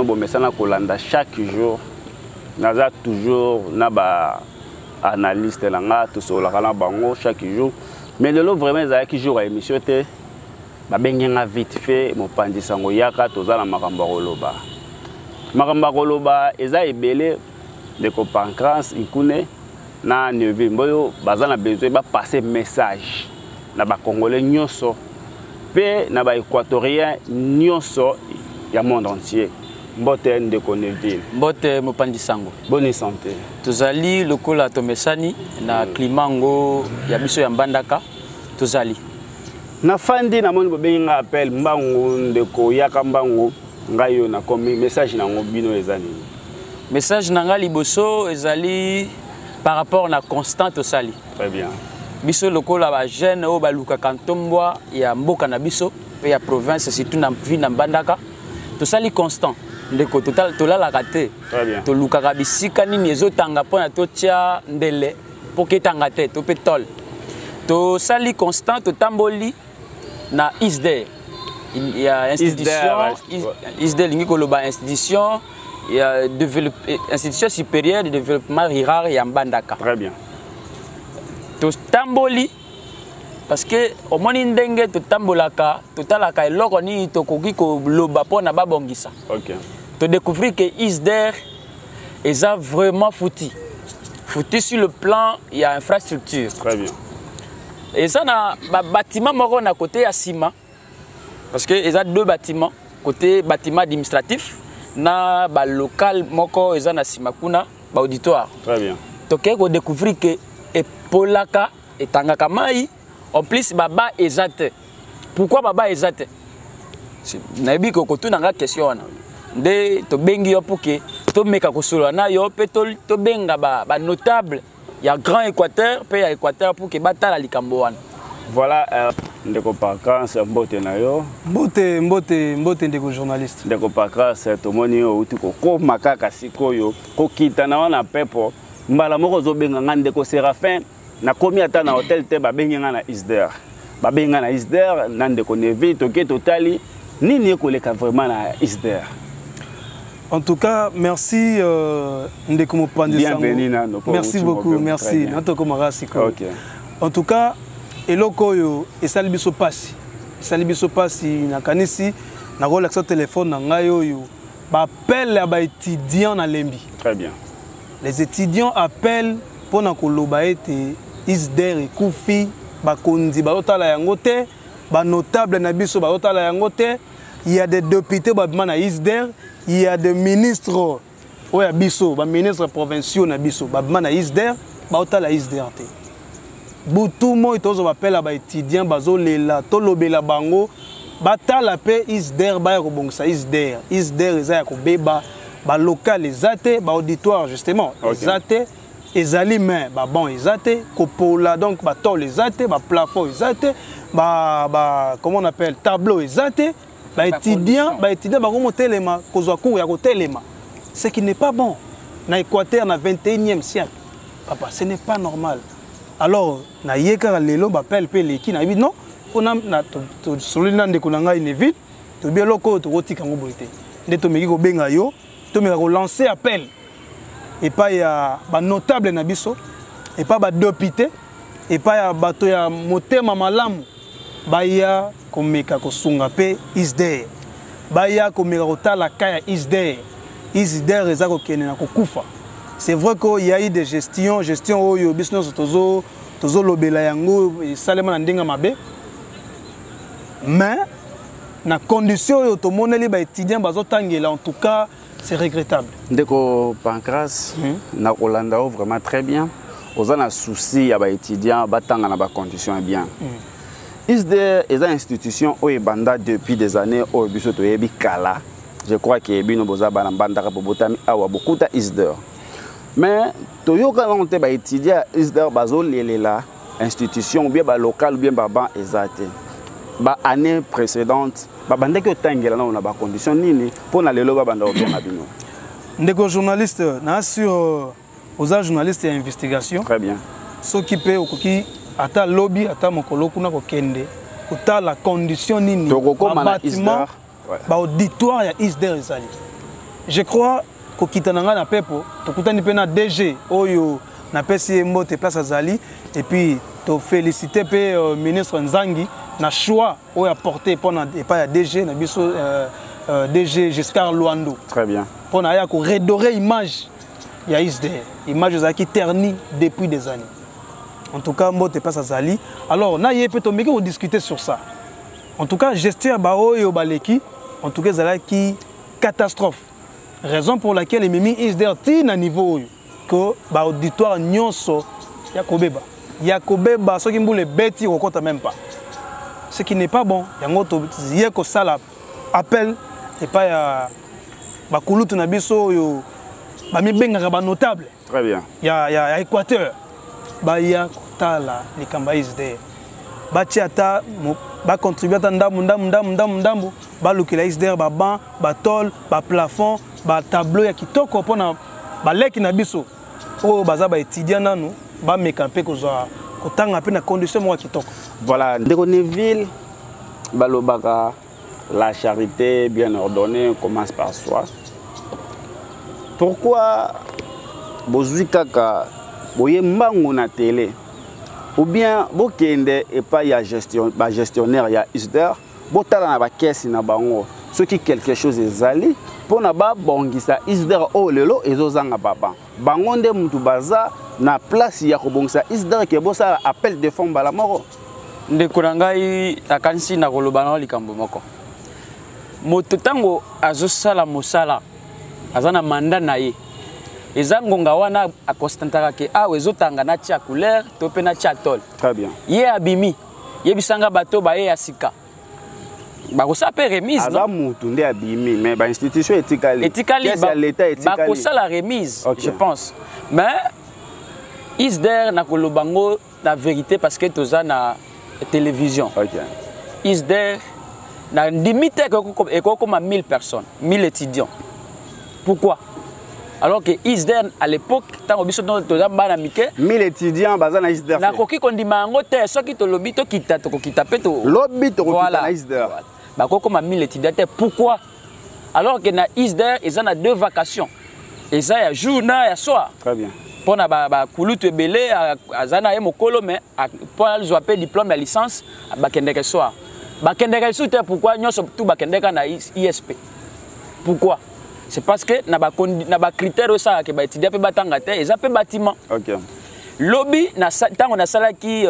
Bomesana kolanda chaque jour, naza toujours na ba analyste na nga, tosololaka na bango chaque jour. Mais lelo vraiment ezalaki jour ya émission te, babengi nga vite fait, mopanzi sango yaka, toza na makambo ya koloba. Makambo ya koloba eza ebele. Ndeko Pancras Nkune na Neville Mboyo baza na besoin ba passer message na ba Congolais nyonso pe na ba Équatoriens nyonso ya monde entier. Mbote ndeko Neville. Mbote mopanzi sango. Bonne santé. Tozali lokola tomesani na climat ngo ya biso ya Mbandaka, tozali. Nafandi namoni bobengi nga appel mbangu, ndeko yaka mbangu, ngai yo nakomi. Message nango bino eza nini? Message na ngai liboso ezali par rapport na constant tosali. Très bien. Biso lokola ba jeune oyo balukaka ntombwa ya mboka na biso pe ya province, surtout na ville na Mbandaka, tosali constant ndeko, tolalaka te. Très bien. Tolukaka bisika nini ezotanga mpona totia ndele mpo ketanga te, to pe tol. Tosali constant, totamboli na ISDER ya institution, ISDER elingi koloba institution ya institution supérieure de développement rural ya Mbandaka. Très bien. Totamboli parce que omoni ndenge totambolaka, totalaka eloko nini tokoki koloba mpona babongisa. Ok. Todécouvrir que ISDER eza vraiment foutu. Foutu sur le plan ya infrastructure. Très bien. Eza na ba bâtiment moko na côté ya ciment, parce que eza deux bâtiments, côté bâtiment administratif na ba local moko eza na ciment kuna ba auditoire. Très bien. Toke ko découvrir que epolaka etangaka mai, en plus baba eza te. Pourquoi baba eza te? Nayebi ko kotuna nga question wana. Nde tobengi yo pour que tomeka kosolola na yo pe tobenga ba notable ya Grand Équateur pe ya Équateur pour que batala likambo wana. Voilà, ndeko Pancras, mbote na yo. Mbote, mbote, mbote ndeko journaliste. Ndeko Pancras, tomoni yo outi kokoma kaka sikoyo, kokita na wana pepo, mbala moko ozobenga nga ndeko Séraphin, nakomi ata na hôtel te, babengi nga na ISDER. Babengi nga na ISDER, na ndeko Neville, toke totali nini ekoleka vraiment na ISDER. En tout cas, merci ndeko mopanzi sango. Bienvenue nano, po Merci outi beaucoup, mobembo, merci. très bien. Natoko marasi ko. Ok. En tout cas, eloko oyo esali biso pasi. Esali biso pasi nakanisi nakolakisa téléphone na ngai oyo ba appel ya ba étudiants na Lembi. Très bien. Les étudiants appellent pona koloba ete ISDER ekufi, bakonzi bazotala yango te, ba notable na biso bazotala yango te. Il y a des députés babima na ISDER, il y a des ministres oyo ya biso, ba ministres provinciaux na biso babima na ISDER, bazotala ISDER te. Butu moi tozo bapela ba étudiants bazolela, tolobela bango batala pe ISDER, baya kobongisa ISDER. ISDER eza ya kobeba, ba local eza te, ba auditoire justement Ok. eza te, ezali mais ba banc eza te, kopola donc ba tôle eza te, ba plafond eza te, ba comment on appelle tableau eza te, ba Ba étudiants, condition. ba étudiants ba komotelema kozwa cours ya kotelema. Ce qui n'est pas bon na Équateur na 21e siècle. Papa, ce n'est pas normal. Alors, na ye kaka lelo ba pelle pe leki na yebi non, faut na, na to, to sololi na ndeko na ngai Neville, to bien loko to kotika ngo boye te. Nde to meki kobenga yo, to meka ko lancer appel epai ya ba notable na biso, epai ba député, epai ya bato ya motema malamu baya komeka kosunga pe ISDER. Baya komeka kotala ka ya ISDER. ISDER eza kokende na kokufa. C'est vrai qu'il y a eu des gestions, gestion oyo biso nyonso tozolobela yango esalema na ndenge mabe. Mais na condition oyo tomoneli ba étudiants bazotangela, en tout cas c'est regrettable. Ndeko Pancras, na kolanda yo vraiment très bien. Oza na souci ya ba étudiants batanga na ba conditions ya bien. ISDER eza institution oyo ebanda depuis des années oyo biso toyebi kala. Je crois que bino boza bana mbandaka bobotami awa bokuta ISDER. Mais toyoka nango te ba étudiants ya ISDER bazolelela institution ou bien ba local ou bien ba banc eza te. Ba année précédente babandaki otangela nano na ba condition nini mpo na lelo babanda kobenga bino? Ndeko journaliste, na sur oza journaliste ya investigation. Très bien. Soki pe okoki ata lobby ata mokolo kuna kokende kotala condition nini Tokokoma ba na bâtiment, ISDER. Ouais. ba auditoire ya ISDER ezali. Je crois kokita na ngai na pepo, tokutani mpe na DG oyo napesi ye mbote place azali, et puis tofélicité mpe ministre Nzangi na choix oyo apporté mpona epai ya DG na biso, DG Giscard Luando. Très bien. Mpona aya koredorer image ya ISDR, image ezalaki terni depuis des années. En tout cas, mbote place azali. Alors na ye mpe tomeki kodiscuter sur ça. En tout cas, gestion ya baoyo baleki, en tout cas ezalaki catastrophe, raison pour laquelle ememi ISDR ti na niveau oyo ke baauditoire nyonso ya kobeba, ya kobeba. Soki mbula ebeti, okokɔta même pas, ce qui n'est pas bon. Yango toye kosala appel epai ya bakulutu na biso oyo bamibengaka banotable Très bien. ya Équateur, baya kotala likambo ya ISDR, batia ata bacontribue ata ndambu ndambu ndambu ndambu ndambu, balukela ISDR babanc, batôle, baplafond, batableau ya kitoko mpona baleki na biso oyo baza baétudiant nanu bameka mpe kozwa kotanga mpe na condition moko ya kitoko. Voilà, ndeko Neville, balobaka la charité bien ordonnée commence par soi. Pourquoi bozwi kaka boye mbangu na télé, ou bien bokende epai ya gestion, bagestionnaire ya ISDER, botala na bakesi na bango soki quelque chose ezali mpona babongisa ISDER oyo lelo ezozanga baba? Bango nde mutu baza na place ya kobongisa ISDER, ke bosala appel de fonds mbala moko. Ndeko na ngai, nakanisi na koloba na likambo moko. Moto ntango azosala mosala, aza na mandat na ye, eza ngonga wana aconstataka ke awa ezotanga, natia couleur to mpe natia tôle. Très bien. Ye abimi, yebisanga bato baye ya sika bakosala mpe remise. Aza mutu nde abimi, mais bainstitution etikali. Etikali. Caisse ya l'État etikali. Bakosala remise. Je pense, mais ISDER, nakoloba ngo na vérité parce que toza na télévision, ISDER na ndimi te ekokoma 1000 personnes, 1000 étudiants. Pourquoi? Alors que ISDER à l'époque, ntango biso toza bana mike, 1000 étudiants baza na ISDER? Nakoki kondima yango te. Soki tolobi tokita, tokokita mpe to Lobi tokokita na ISDER. Voilà. Bakokoma 1000 étudiants te. Pourquoi? Alors que na ISDER eza na deux vacations, eza ya jour na ya soir. Très bien. Mpo na bakulutu ebele, aza na ye mokolo, mais mpo azwa mpe diplôme ya licence, bakendeke soir, bakendeke lisusu te. Pourquoi nyonso tu bakendeka na ISP? Pourquoi? C'est parce que na bacritère oyo esalaka baétudiant mpe batanga te, eza mpe bâtiment. Lobi ntango nasalaki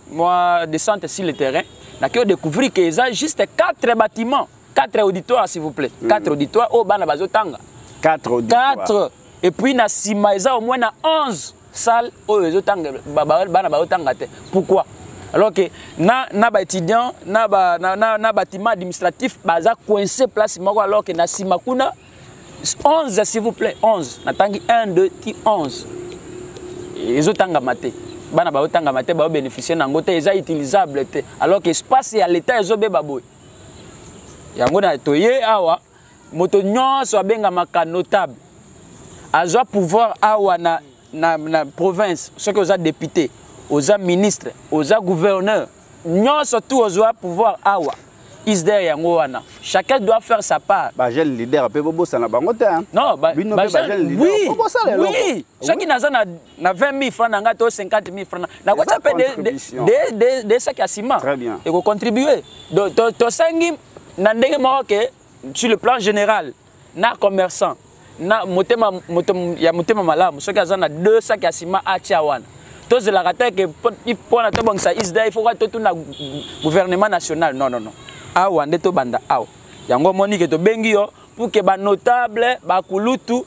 mwa descente sur le terrain, naki odécouvrir ke eza juste 4 bâtiments, 4 auditoires, s'il vous plaît, 4 auditoires oyo bana bazotanga. 4 auditoires. 4, et puis na nsima eza au moins na 11 salle oyo ezotanga, bana bazotanga te. Pourquoi? Alors que na baétudiant na bâtiment administratif baza coincé place moko, alors que na nsima kuna 11, s'il vous plaît, 11, natangi 1, 2 ti 11, ezotangama te. Bana bazotangama te, bazobénéficie nango te, eza utilisable te, alors que espace ya l'État ezobeba boye. Yango na toye awa, moto nyonso abengamaka notable azwa pouvoir awa na province, soki oza député, oza ministre, oza gouverneur, nyonso tu ozwa pouvoir awa, ISDER yango wana, chacun doit faire sa part. Bajeune leader mpe bobosana bango te. Non, ba, oui, oui, soki naza na 20 000 francs na ngai to 50 000 francs, nakotia mpe de sac ya ciment, ekocontribue. Donc tosengi na ndenge moko ke sur le plan général, na commerçant, na motema, moto ya motema malamu, soki aza na deux sacs ya ciment, atia wana. Tozelaka te ke mpona tobongisa ISDER, il faut ka totuna gouvernement national. Non, non, non, awa nde tobanda awa. Yango omoni ke tobengi yo pour ke banotable, bakulutu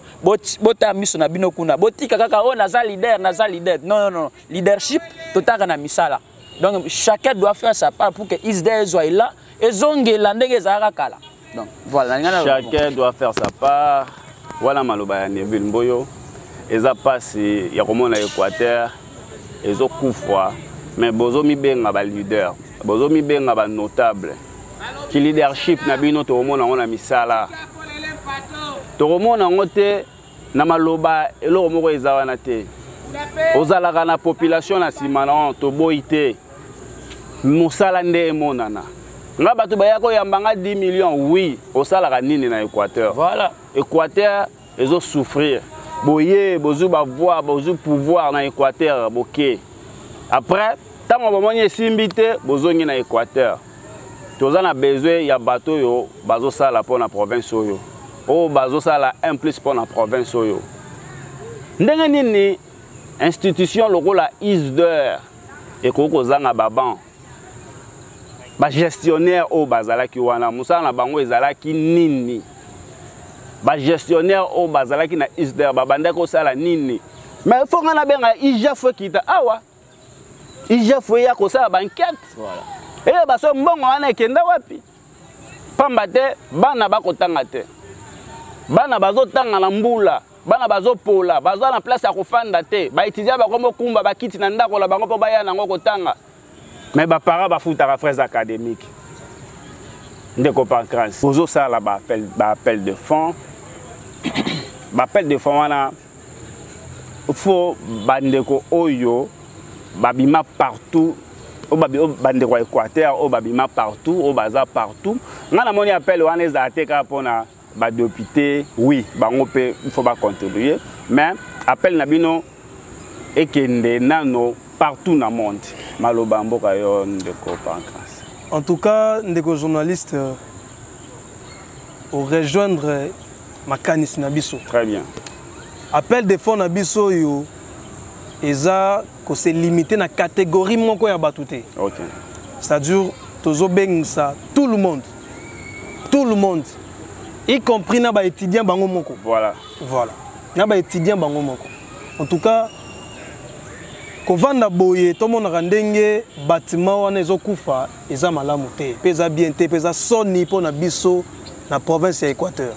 botaya miso na bino kuna. Botika kaka oyo naza leader, naza leader. Non, non, non, leadership totaka na misala. Donc chacun doit faire sa part pour que ISDER ezwa ela, ezongela ndenge ezalaka kala. Donc voilà. Chacun doit faire sa part. Wana maloba ya Neville Mboyo. Eza mpasi ya komona Équateur ezokufa, mais bozomibenga baleader, bozomibenga banotable. Ki leadership na bino, tokomona yango na misala, tokomona yango te na maloba. Eloko moko eza wana te. Ozalaka na population na nsima na wana, toboyi te, mosala nde emonana. Nga bato baya koyamba nga 10 millions, oui, osalaka nini na Équateur? Voilà. Équateur ezo souffrir. Boye, bozwi ba voix, bozwi pouvoir na Équateur, boke. Après, ntango bomoni esimbi te, bozongi na Équateur. Toza na besoin ya bato oyo bazosala mpo na province oyo, oyo bazosala un plus mpo na province oyo. Ndenge nini institution lokola ISDER ekoki kozanga baban? Bagestionnaire oyo bazalaki wana, mosala na bango ezalaki nini? Bagestionnaire oyo bazalaki na ISDER babandaki kosala nini? Mais fo nga nabenga IGF ekita awa, IGF eya kosala bankete. Voilà. Eyeba so mbongo wana ekenda wapi. Pamba te bana bakotanga te, bana bazotanga na mbula, bana bazopola, baza na place ya kofanda te. Baétudiant bakomi okumba bakiti na ndako na bango mpo baya nango kotanga. Mais baparent bafutaka frais académique. Ndeko Pancras, bozosala baappel de fonds. Baappel de fonds wana, fo bandeko oyo babima partout, oyo bandeko ya Équateur oyo babima partout, oyo baza partout. Nga namoni appel wana ezala te kaka mpona badéputé. Oui, bango mpe il faut bacontribuer, mais appel na bino ekende nano partout na monde. Maloba mboka yo, ndeko Pancras. En tout cas, ndeko journaliste, orejoindre makanisi na biso. Très bien. Appel de fonds na biso oyo eza kose limiter na catégorie moko ya bato te. C'est-à-dire tozobengisa tout le monde, tout le monde, y compris na baétudiant bango moko. Voilà, na baétudiant bango moko. En tout cas, kovanda boye, tomonaka ndenge bâtiment wana ezokufa, eza malamu te, mpe eza bien te, mpe eza soni mpo na biso na province ya Équateur.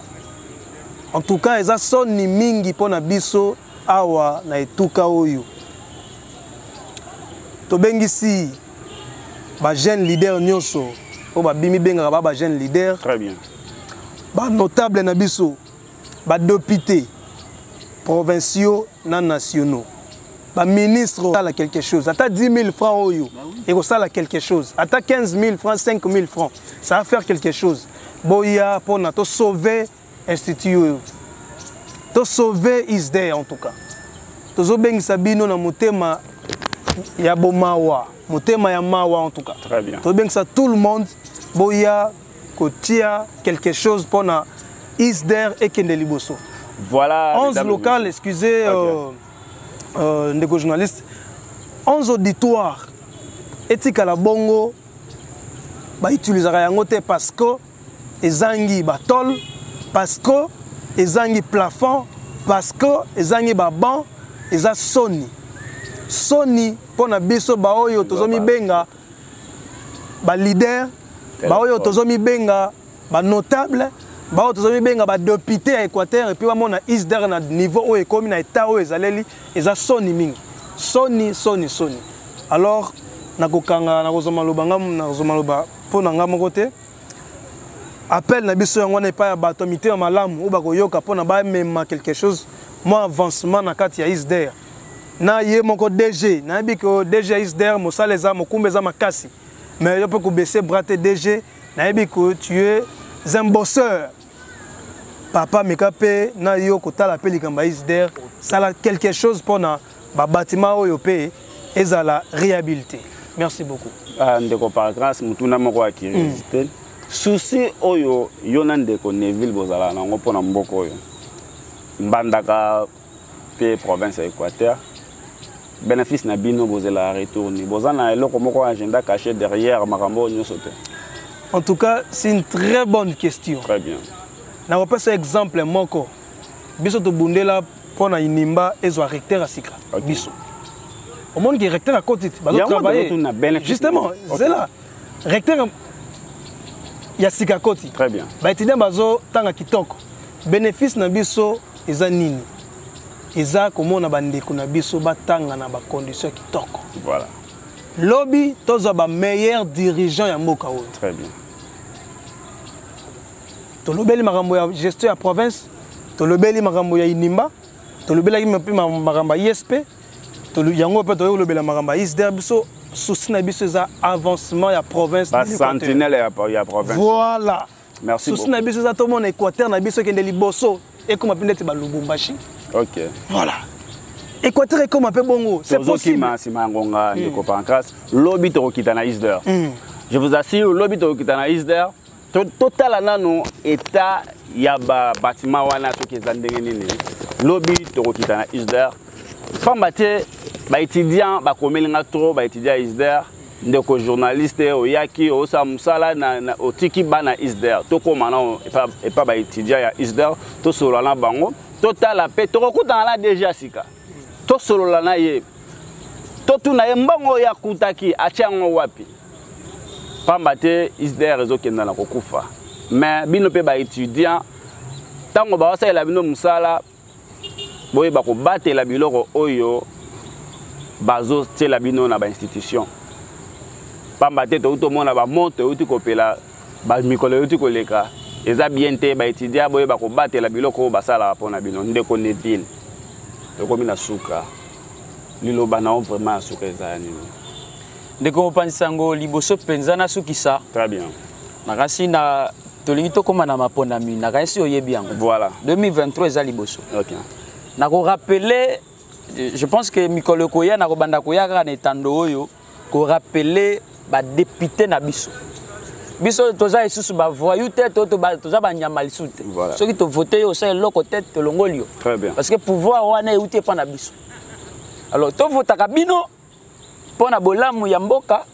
En tout cas, eza soni mingi mpo na biso awa na etuka oyo. Tobengisi bajeune leader nyonso oyo babimi bengaka ba bajeune leader. Très bien. Banotable na biso, badéputé provinciaux na nationaux, baministre, osala quelque chose, ata 10 000 francs oyo ekosala quelque chose, ata 15 000 francs, 5 000 francs, ça va faire quelque chose. Boya mpona tosauve institut oyo, tosauve ISDER. En tout cas, tozobengisa bino na motema ya bomawa, motema ya mawa en tout cas. Très bien. Tozobengisa tout le monde, boya kotia quelque chose mpona ISDER ekende liboso. Voilà. 11 mesdames et local messieurs. Excusez, ndeko journaliste, 11 auditoire etikala bongo, bautilisaka yango te parce que ezangi batôle, parce que ezangi plafond, parce que ezangi babanc. Eza soni, soni mpo na biso baoyo tozomibenga baleader, baoyo tozomibenga banotable, baoyo tozomibenga badéputé ya Équateur, et puis bamona ISDER na niveau oyo ekómi, na état oyo ezaleli. Eza soni mingi, soni, soni, soni. Alors nakokanga, nakozwa maloba nga, nakozwa maloba mpo na nga moko te. Appel na biso yango wana epai ya bato ya mitema malamu oyo bakoyoka mpona bamema quelque chose, mwa avancement na kati ya ISDER. Na ye moko DG, nayebi ke DG ya ISDER, mosala eza mokumba, eza makasi, mais yo mpe kobaisser bras te. DG, nayebi ke tu es un bosseur, papa. Meka mpe na yo kotala mpe likambo ya ISDER, sala quelque chose mpona babatima oyo mpe ezala réhabilité. Merci beaucoup. Ah, ndeko Pancras, motuna moko ya curiosité. Souci oyo yo na ndeko Neville bozalaka nango mpona mboka oyo, Mbandaka mpe province ya Équateur, bénéfice na bino bozelaka retour ni boza na eloko moko, agenda caché derrière makambo oyo nyonso te? En tout cas, c'est une très bonne question. Très bien. Nakopesa exemple moko. Biso tobundela mpo na Inimba ezwa recteur ya sika. Biso omoni ke recteur akoti te, bazotravaille justement. Zela, recteur ya sika akoti. Très bien. Baétudiant bazotanga kitoko. Bénéfice na biso eza nini? Eza komona bandeko na biso batanga na bacondition ya kitoko. Lobi tozwa bameilleur dirigeant ya mboka oyo. Très bien. Tolobeli makambo ya gestion ya province, tolobeli makambo ya Inimba, tolobelaki mpe makambo ya ISP, yango mpe toyei kolobela makambo ya ISDER. Biso Souci na biso eza avancement ya province. Basentinelle ya province. Voilà. Merci. Souci na biso eza tomona Équateur na biso ekende liboso, ekoma mpe neti baLubumbashi. Voilà, Équateur ekoma mpe bongo, c'est possible. Tozokima nsima ya ngonga, ndeko Pancras. Lobi tokokita na ISDER, je vous assure. Lobi tokokita na ISDER, totala nano état ya babâtiment wana soki eza ndenge nini. Lobi tokokita na ISDER, pamba te baétudiant bakomeli nga trop, baétudiant ya ISDER. Ndeko journaliste, oyaki osala mosala na otiki bana ISDER. Tokóma nano epa baétudiant ya ISDER, tosolola na bango, totala mpe tokokutana na DG ya sika, tosolola na ye, totuna ye mbongo oyo akutaki atia yango wapi, pamba te ISDER ezokenda na kokufa. Mais bino mpe baétudiant, ntango baosalela bino mosala, boyeba kobatela biloko oyo bazotiela bino na bainstitution, pamba te touti tomona bamoto euti kopela bamikolo euti koleka. Eza bien te. Baétudiant, boyeba kobatela biloko oyo basalaka mpona bino. Ndeko Neville, tokomi na suka. Liloba na yo vraiment ya suka eza ya nini? Ndeko mopanzi sango, liboso mpenza nasukisa, Très bien. Nakasi na tolingi tokóma na maponami, nakanisi oyebi yango. Voilà. 2023 eza liboso. Nakorappeler, je pense que mikolo ekoya, nakobanda koya kaka na etando oyo korappeler badéputé na biso. Biso toza lisusu bavoyou te, to toza banyama lisusu te. Soki tovote yo, osala eloko te, tolongoli yo. Très bien. Parce que pouvoir wana euti epa na biso. Alors tovotaka bino mpo na bolamu ya mboka.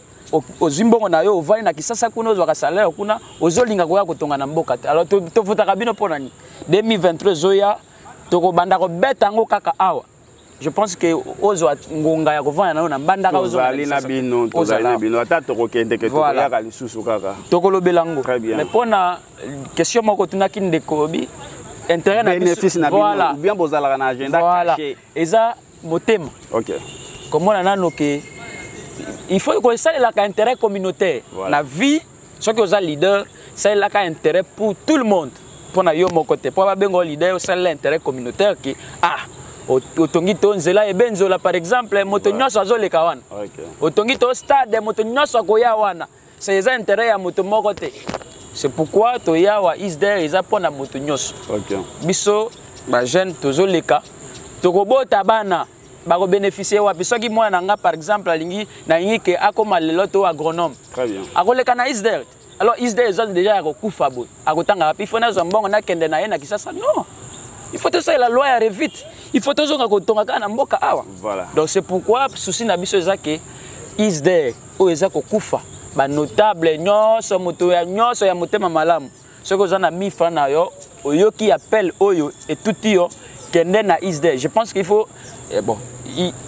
Ozwi mbongo na yo, ovandi na Kisasa kuna, ozwaka salaire kuna, ozolinga koya kotonga na mboka te. Alors tovotaka bino mpo na nini? 2023 ezoya, tokobanda kobeta yango kaka awa. Je pense que ozwa ngonga ya kovanda na yo na Mbandaka. Tozali na bino, tozali na bino. Ata tokokende ke tokoyaka lisusu kaka. Tokolobela yango. Très bien. Mais mpo na question moko otunaki, ndeko, obi intérêt na bénéfice na bino, ou bien bozalaka na agenda caché? Eza motema komona nano ke il faut kosalelaka intérêt communautaire. Na vie, soki oza leader, salelaka intérêt pour tout le monde, mpo na yo moko te. Mpo babenga yo leader, osalela intérêt communautaire ke ah, otongi to nzela ebenzola par exemple, moto nyonso azoleka wana. Otongi to stade, moto nyonso akoya wana. C'est eza intérêt ya moto moko te. C'est pourquoi toya wa ISDER eza mpo na moto nyonso. Biso bajeune tozoleka, tokobota bana, bakobénéficie wapi? Soki mwana na nga par exemple alingi, nalingi ke akóma lelo to agronome, Très bien. akoleka na ISDER. Alors ISDER eza déjà ya kokufa boye, akotanga wapi? Il faut nazwa mbongo nakende na ye na Kisasa? Non, il faut tosalela loi ya Revit, il faut tozonga kotonga kaka na mboka awa. Donc c'est pourquoi souci na biso eza ke ISDER oyo eza kokufa, banotable nyonso, moto ya nyonso ya motema malamu, soki oza na 1000 francs na yo, oyoki appel oyo etuti yo, kende na ISDER. Je pense qu'il faut bon,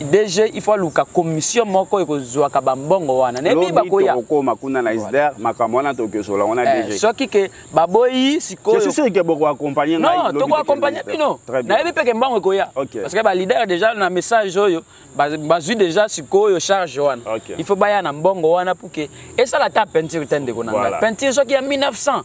DG, il faut aluka commission moko ekozwaka bambongo wana. Nayebi bakoya. Tokokoma kuna na ISDER, makambo wana tokosola wana, DG. Soki ke baboyi sikoyo, Je suis sûr que bokoaccompagne ngai. Non, tokoaccompagne bino. Nayebi mpe ke mbongo ekoya, parce que baleader déjà na message oyo bazwi déjà sikoyo charge wana. Il faut baya na mbongo wana pour ke esala ata peinture te. Ndeko na ngai, peinture soki ya 1900,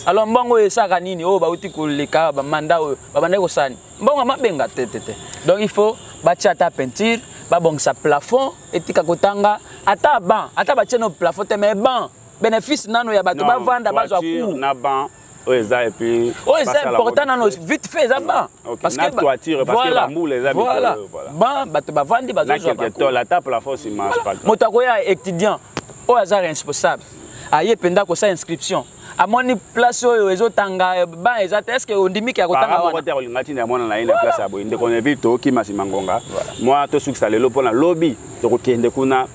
alors mbongo oyo esalaka nini? Oyo bauti koleka bamanda oyo babandaki kosala nini? Mbongo mabenga te te te. Donc il faut batia ata peinture, babongisa plafond, etika kotanga, ata banc, ata batie no plafond te, mais banc, bénéfice nano ya bato bavanda, bazwa cour na banc oyo eza, et puis oyo eza important nano vite fait eza banc. Parce que toiture, parce que bambula eza. Voilà, banc, bato bavandi, bazozwa. Ata plafond nsima. Moto akoya, étudiant oyo aza responsable, aye mpenza kosala inscription, amoni place oyo ezotanga, banc eza te, est-ce ondimiki ya kotanga wana? Te, kolinga ntina ya mwana na ye na place ya boye. Ndeko Neville, tokima nsima ngonga mwa, tosukisa lelo mpona lobi tokokende kuna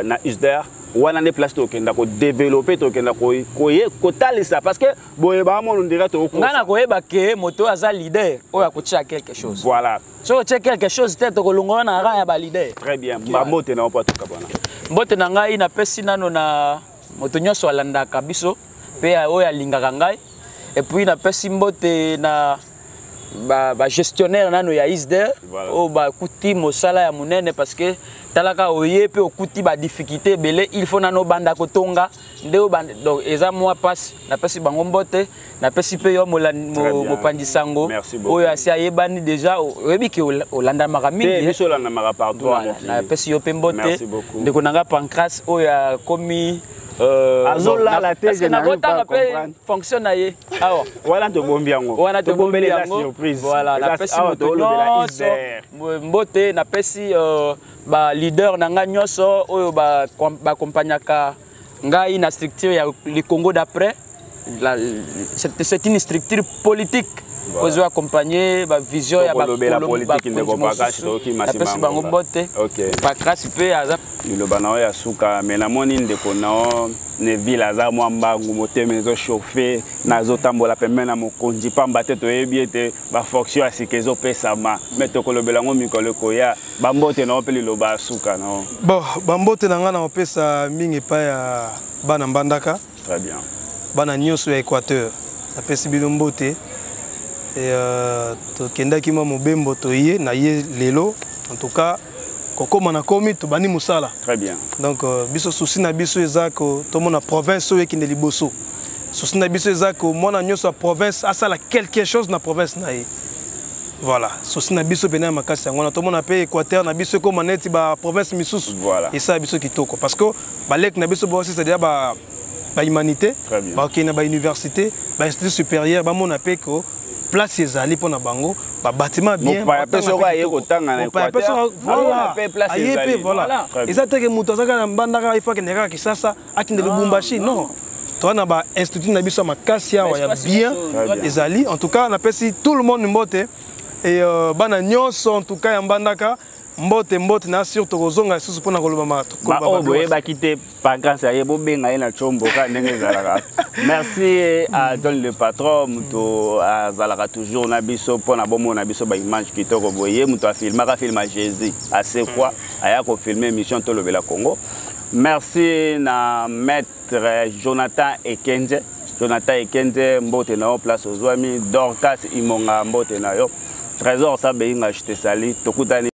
na ISDER wana nde place tokenda kodévelopper, tokenda kotalisa, parce que boye baamona ondira. Ngai na koyeba ke moto oyo aza leader oyo akotia quelque chose. Soki otie quelque chose te, tokolongola na rang ya baleader. Très bien. Bambote na yo mpo atoka bwana. Mbote na ngai napesi nano na moto nyonso alandaka biso mpe oyo alingaka ngai. Et puis napesi mbote na bagestionnaire ba nano ya ISDER oyo bakuti mosala ya monene, parce que Talaka oye mpe okuti badifficulté ebele, il faut nano obanda kotonga nde obanda. Donc eza mwa mpasi. Napesi bango mbote, napesi mpe yo mopanzi sango oyo asi ayebani déjà, oyebi ke olandamaka mingi. Biso olandamaka partout. Voilà, napesi yo mpe mbote, ndeko na nga Pancras oyo akomi Azolala te. Nakotanga mpe fonction na ye awa. Wana tobombi yango. Wana tobombi yango. Voilà, napesi moto nyonso mbote, napesi baleader na ngai nyonso oyo baaccompagnaka ngai na structure ya le Congo d'après. C'est une structure politique ozo accompagner bavision ya Napesi bango mbote. Pancras mpe aza. Liloba na oyo ya suka, me namoni ndeko na yo Neville aza mwa mbangu, motema ezochauffe, nazotambola pembeni na mokonzi pamba te. Toyebi ete bafonction ya sika ezopesama, me tokolobela yango mikolo ekoya. Bambote na yo mpe liloba ya suka na yo. Bon, bambote na ngai na kopesa mingi epai ya bana Mbandaka. Très bien. Bana nyonso ya Équateur, napesi bino mbote. Tokendaki mwa mobembo, toye na ye lelo. En tout cas, kokóma na komi, tobandi mosala. Très bien. Donc biso, souci na biso eza ko tomona province oyo ekende liboso. Souci na biso eza ko mwana nyonso ya province asala quelque chose na province na ye. Voilà, souci na biso pene ya makasi yango wana. Tomona mpe Équateur na biso ekóma neti baprovince misusu. Esala biso kitoko parce que baleki na biso baosisa deja ba bahumanité, bakokende na bauniversité, bainstitut supérieur, bamona mpe ko place ezali mpo na bango, babatima bien. Mopaya mpe soko aye kotanga na Équateur, aye mpe. Voilà, eza teke moto aza kaka na Mbandaka, il faut akende kaka Kisasa, akende Lubumbashi. Non, toza na bainstitut na biso ya makasi awa ya bien ezali. En tout cas, napesi tout le monde mbote et bana nyonso en tout cas ya Mbandaka, mbote, mbote na sur. Tokozonga lisusu mpona koloba. Baoyo boyebaki te, Pancras aye, bobenga ye na Tshomboka ndenge ezalaka. Merci à John le patron, moto azalaka toujours na biso mpona bomona biso baimage kitoko boye. Moto afilmaka film ya Jésus asekwa, aya kofilme émission Tolobela Congo. Merci na maître Jonathan Ekenze. Jonathan Ekenze, mbote na yo place ozwami. Dorcas Imonga, mbote na yo. Trésor Sabeinga, je te salue. Tokutani.